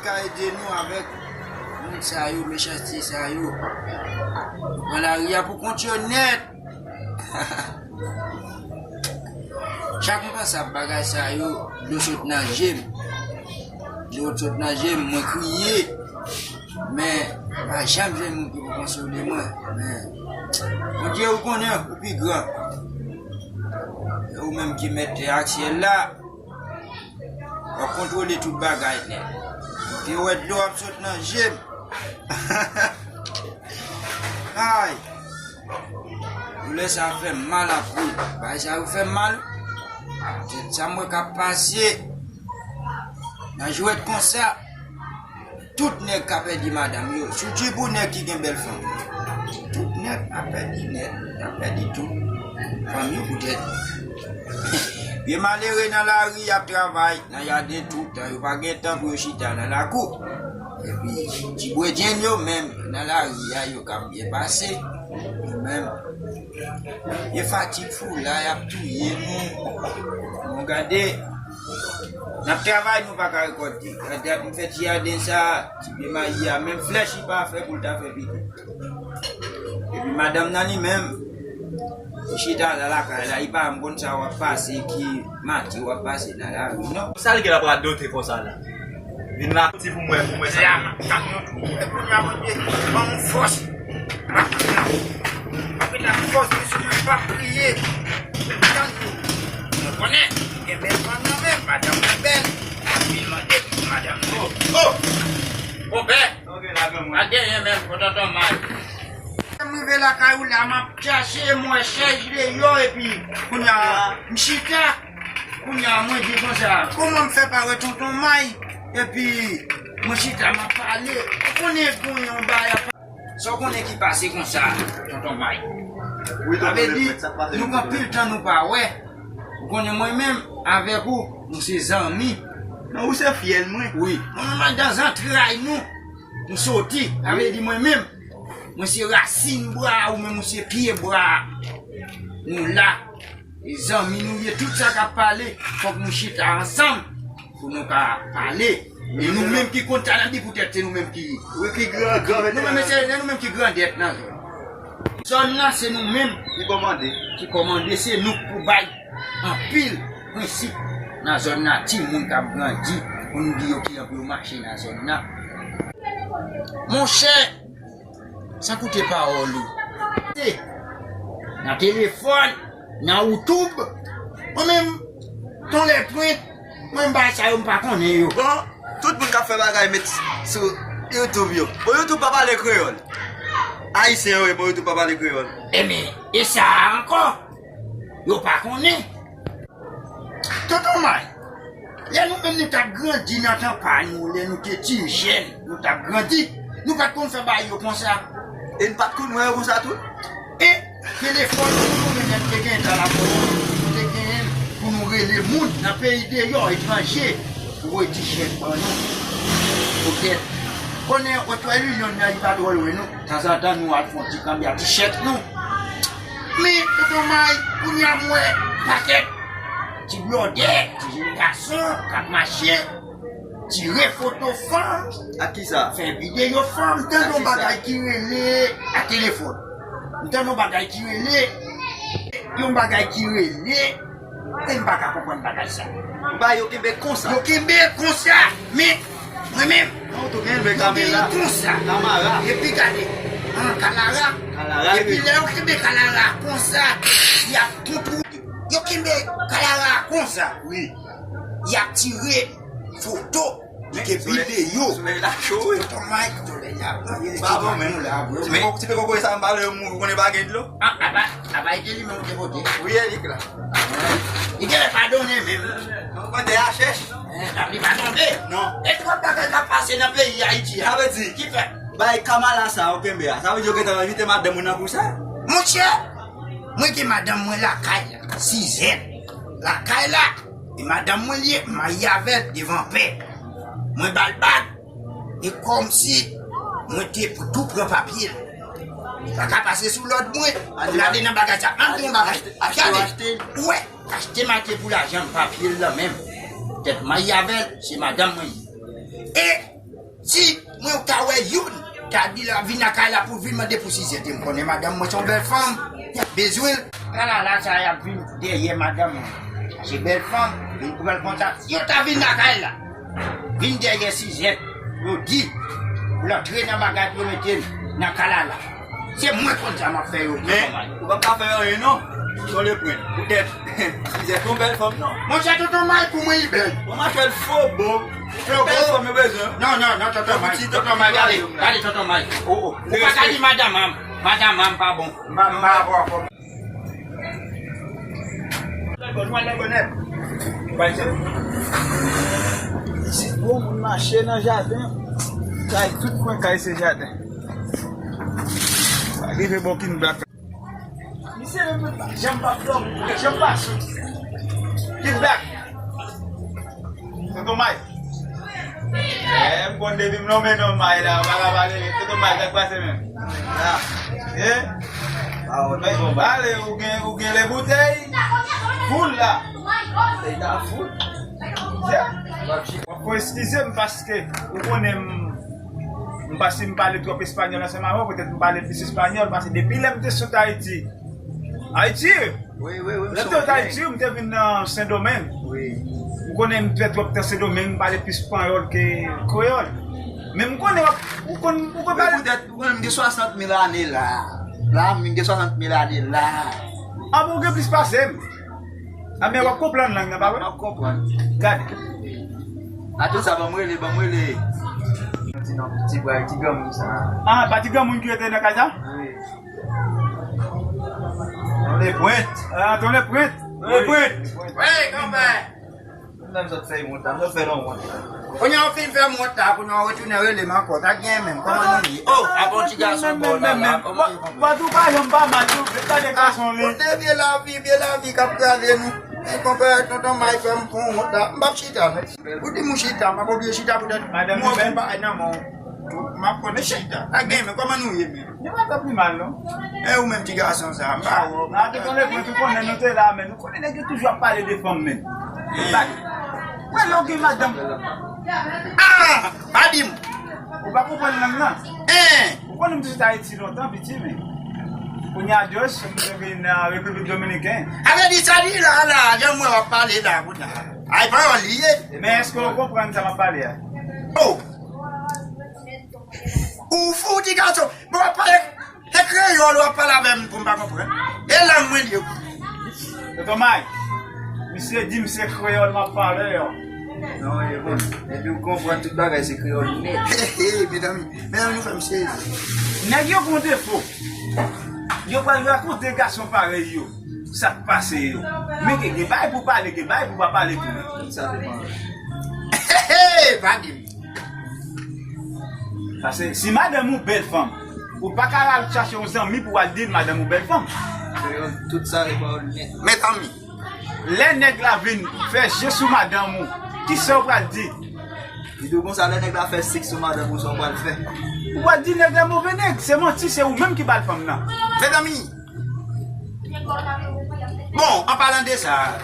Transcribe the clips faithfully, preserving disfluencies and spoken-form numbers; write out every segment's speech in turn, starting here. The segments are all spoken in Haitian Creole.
Ka ede nou avèk moun sa yo, mechanste sa yo. Pran lari a pou kont yo nèt. Chak mwen panse ap bagay sa yo, dlo sot nan je m. Dlo sot nan je m, mwen kriye. Men, pa janm jwenn moun ki pou konsole mwen. Men, Bondye, ou konnen, ou pi gran. E ou menm ki mèt tè ak syèl la. W ap kontwole tout bagay nèt. Te wè dlo ap sot nan je m. Ay! Doulè sa fè m mal anpil. Bagay sa yo fè m mal. Tèt sa m wè k ap pase nan jwèt konsa. Tout nèg ka pèdi madanm yo. Sitou pou nèg ki gen bèl fanm. Tout nèg ap pèdi nèt. Y ap pèdi tout. Fanm yo poutèt. Vye malere nan lari y ap travay nan jaden toutan. Yo pa gen tan pou yo chita nan lakou. Epi ti bredjenn yo menm nan lari a yo ka byen pase. Yo menm. E fatig foula y ap touye nou. Nou gade. N ap travay, nou pa ka rekòlte. Gade, ap m fè ti jaden sa, ti pye mayi a, menm flèch li pa fè pou l ta fè piti. Epi madanm nan li menm, li chita la lakay la, li pa janm konn sa w ap pase, ki mati w ap pase nan lari, non. Sa l gen la pou radote konsa la? Vin la ti pou mwen, pou mwen sa. La, m ap tann nou tou. E kounye a, Bondye, ban m fòs. Mwen ret ak fòs, mesye, mwen p ap kriye. Tann nou. Mwen konnen, gen bèl fanm nan men, madanm mwen bèl. Li mande pou madanm mwen. Oh! Oh! Konpè! Pa genyen menm, pou tonton May. M rive lakay ou la, m ap chache, m wè chèz deyò, epi kounye a, m chita. Kounye a, mwen di konsa, kòman m fè pa wè tonton May? Epi, mwen chita, m ap pale. Ou konnen gon yon bagay ap Sa w konnen ki pase konsa, tonton May? Wi, tonton Lefèt, sa k pase? Sa vle di, nou gen anpil tan nou pa wè. Ou konnen mwen menm, avèk ou, nou se zanmi. Non, ou se fyèl mwen. Wi. Mwen menm, andan zantray nou, nou soti. Sa vle di mwen menm, mwen se rasin bwa a, ou menm ou se pye bwa a. Nou la. E zanmi nou ye, tout sa k ap pale, fòk nou chita ansanm pou nou ka pale. E nou menm ki konn sa n ap di, poutèt se nou menm ki, wi, ki gran, gran veteran. Nou menm, se nou menm ki grandèt nan zòn. Zòn nan, se nou menm ki kòmande. Ki kòmande, se nou k pou bay anpil prensip nan zòn nan, timoun k ap grandi, pou nou di yo kijan pou yo mache nan zòn nan. Monchè, Sa koute pawòl ou. Nan telefòn, nan YouTube. Mwen menm, ton lèpwent, mwen bagay sa yo m pa konnen yo. Bon, tout moun k ap fè bagay met sou YouTube yo. Bon, YouTube pa pale kreyòl. Ayisyen yo ye, bon, YouTube pa pale kreyòl. Ebyen, e sa a ankò, yo pa konnen. Tonton May, lè nou menm nou t ap grandi nan tan pa nou, lè nou te ti jèn, nou t ap grandi, nou pa t konn fè bagay yo konsa. E n pa t konn wè yo konsa tou? E telefòn nou, nou menm te gen tan la pou nou te genyen l pou nou rele moun nan peyi deyò, etranje, pou voye ti chèk ban nou. Poutèt, konnen otwè Lilyon nan li pa dwòl wè nou. Tanzantan nou al fè yon ti kanbya ti chèk nou. Men, tonton May, kounye a m wè pakèt ti blòdè, ti jenn gason k ap mache, tire foto fanm, ak kisa? Fè videyo fanm, m tande yon bagay ki rele, ak telefòn. M tande yon bagay ki rele, yon bagay ki rele, e m pa ka konprann bagay sa. Ba yo kenbe konsa. Yo kenbe konsa, men Mwen menm, mwen genyen konsa. Kamera. Epi gade, an kalara. Kalara, epi wi. Lè yo kenbe kalara konsa, y ap kontwole. Yo kenbe kalara konsa. Wi. Y ap tire foto, li te pile yo. Solèy la cho, wi. Tonton Mike, solèy la, pa bon, men. Ti pe koko sa, m pale yon moun, ou konnen pa gen dlo. Ah, apa, apa, e te li menm ou te pote? Wi, e li k la. Li te pa donnen menm. Mwen te a chèch. Eh, li pa tonbe. Non. E twòp bagay k ap pase nan peyi Ayiti a. Sa vle di, ki fè? Bay Kamala sa ou kenbe a. Sa vle di yo gentan envite madanm ou nan kou sa? Monchè, mwen gen madanm mwen lakay la, Sizèn. Lakay la, e madanm mwen li ye, m marye avè l devan pè. Mwen ba l bag, e kòmsi mwen te tou pran papye l. Li pa ka pase sou lòd mwen. Gade nan bagay sa. Ann di yon bagay. Gade. Ou wè? Achte mache pou lajan m, papye l lan menm. Tèt mayi avè l, se madanm mwen li ye. E Si mwen ta wè youn, ta di l ap vin lakay la pou vin mande pou sizèt. M konnen madanm mwen se yon bèl fanm, y ap bezwen l. Kalala sa y ap vin dèyè madanm mwen. Se bèl fanm, vin pran l konsa. Si yo ta vin lakay la, vin dèyè sizèt, yo di pou l antre nan bagay pou yo mete l nan kalala. Se mwen konn sa m ap fè yo. Men, ou p ap ka fè anyen non. Tonton Lepwent, poutèt, Sizèt se yon bèl fanm non. Monchè, Tonton May pou mwen li bèl. Bon, machwè l fobo. Fobo. Bèl fanm yo bezwen. Non, non, non, Tonton May. Tonton May, gade, gade Tonton May. Oh, oh. Ou pa ka di madanm an, madanm an pa bon. M pa, m pa avè w. Isit bon, moun mache nan jaden. Kay, tout kwen kay se jaden. Sa rive bò King Black. Misye menm pa janm p ap dòmi, janm pa sou. King Black. Tonton May. Eh, m konn depi m nonmen non May la, ou pa ka pale vit. Tonton May, sa k pase menm? Ah, eh? Ah, ou te bon, pale, ou gen, ou gen le boutèy. Full la. Boutèy ta full. Yeah. W ap eskize m paske ou konnen m, m pa si m pale twòp espanyòl ansanm avè w, petèt m pale plis espanyòl, paske depi lè m te sot Ayiti, Ayiti! Wi, wi, wi, m sonje. Lè m te sot Ayiti, m te vin nan Sendomeng. Wi. M konnen m fè twòp tan Sendomeng, m pale plis panyòl ke kreyòl. Men m konnen w ap, ou konn, ou konn pale. Poutèt, ou konn m gen swasant mil ane la. La, m gen swasant mil ane la. Anben, ou gen plis pase m. Anben, w ap konprann lang nan, pa vre? M ap konprann. Gade. A tout sa, ban m rele, ban m rele. Ti non, ti bray, ti granmoun sa. Ah, pa ti granmoun ki rete nan kay sa? Wi. Tonton Lepwent. Ah, Tonton Lepwent. Lepwent. Wi, konpè. Menm zòt fè m wont la, zòt fè nou wont la. Kounye a w fin fè m wont la, kounye a w retounen rele m ankò, sa k gen menm, kòman nou ye? Oh, a bon ti gason bò w la, la, kòman ye, konpè? Bò tou pa janm pa mal, tou, gade gason li. Kote vye lavi, vye lavi k ap kraze nou. E konpè, Tonton May fè m pran wont la, m p ap chita, non. Ou di m ou chita, m ap oblije chita poutèt mwen, m pa nan men w. M ap konn chita. Sa k gen, men kòman nou ye, men? Nou pa fè pi mal, non. E ou menm ti gason sa, m pa wè w. Nan, te konnen, mwen tou konnen nou te la, men nou konnen nèg yo toujou ap pale de fanm, men. Gade. Wè, lè w gen madanm. Ah! Pa di m. Ou pa konprann lang nan. Hein? Ou konnen m te sot Ayiti lontan, piti, men. Kounye a, Diyos, m te vin nan Repiblik Dominiken. A vle di sa li la, la, jan m wè w ap pale la, kounye a. Ay, pawòl li ye. Men èske w konprann sa m ap pale a? Oh! Ou fou, ti gason. Bon, w ap pale, se kreyòl w ap pale avè m pou m pa konprann. E lang mwen li ye. Tonton May, misye di m se kreyòl m ap pale yo. Non, e bon. Epi w konprann tout bagay se kreyòl nèt. He, he, medam, medam, nou fè m sezi. Nèg yo gon defo. Yo pral rakonte gason parèy yo sa k pase yo. Men gen, gen bagay pou pale, gen bagay pou pa pale tou. Sa depan. He, he, pa di m. Paske si madanm ou bèl fanm, ou pa ka al chache yon zanmi pou w al di l madanm ou bèl fanm. Tout sa se pawòl nèt. Mezanmi, lè nèg la vin fè je sou madanm ou, kisa w pral di? Li di w konsa, lè nèg la fè sèks sou madanm ou, sa w pral fè? Ou pral di nèg la move nèg, se manti, se ou menm ki ba l fanm nan. Mezanmi, bon, an palan de sa,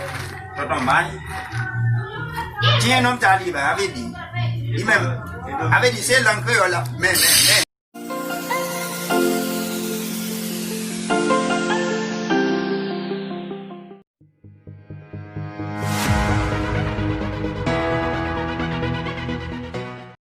Tonton May, ti en nonm ta li ba, a vle di, li menm, a vle di, se lang kreyòl la, men, men, men,